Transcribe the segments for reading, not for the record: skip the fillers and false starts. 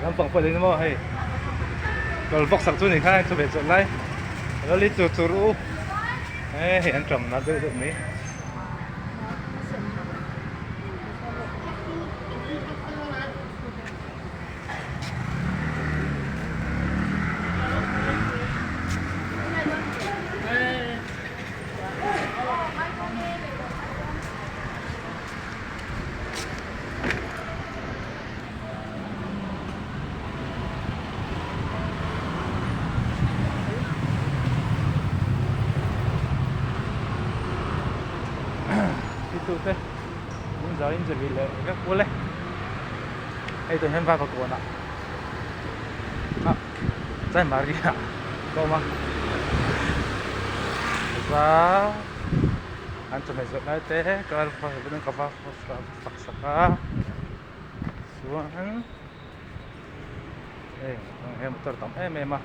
Lampang pawh ni maw hei kal vawk sak chu ni kha chu ve chawlh lai lo li chur chur u e hei an tawng na deuh deuh mai. Tute in zau in zirlih leh vek bul e hei tun hian vava kawn ah ah Chanmari ah ka awm a zau an chawhmeh zawrh lai te ka va fak sak a chuan hei he motor tam em em a.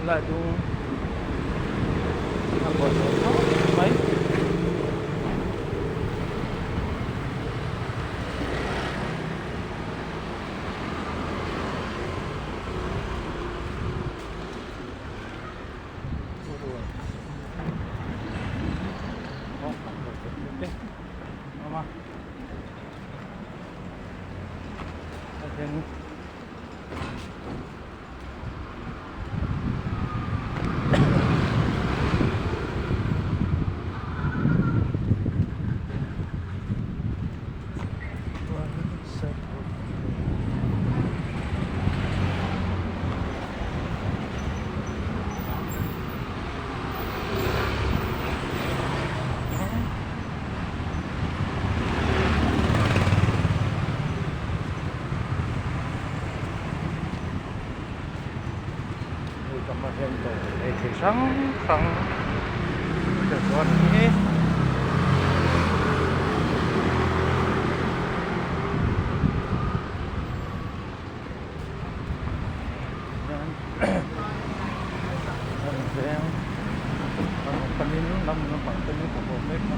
Lai chu a buai tawh khawp mai. Hei ka hma hian dawr ei thei hrang hrang te chuan hi an veng an panin lam lampang panin ka hmu mek a.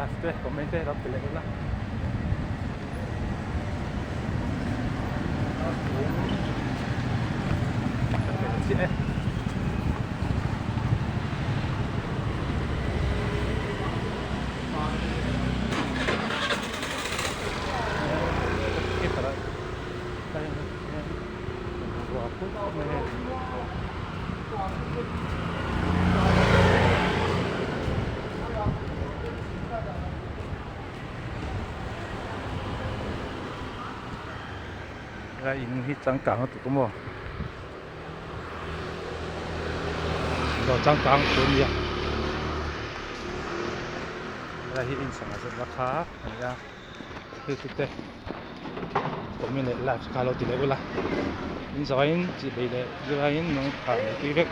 Like te comment te lo ti leh ula. Chiah e. Helai in hi changkang lutuk a maw dawr changkang tur a ni a helai hi in sangha zawrhna kha a ni a hei chu te comment leh like kha lo ti leh ula in zawhin chi bei leh zirlaiin nung phah leh tui vek.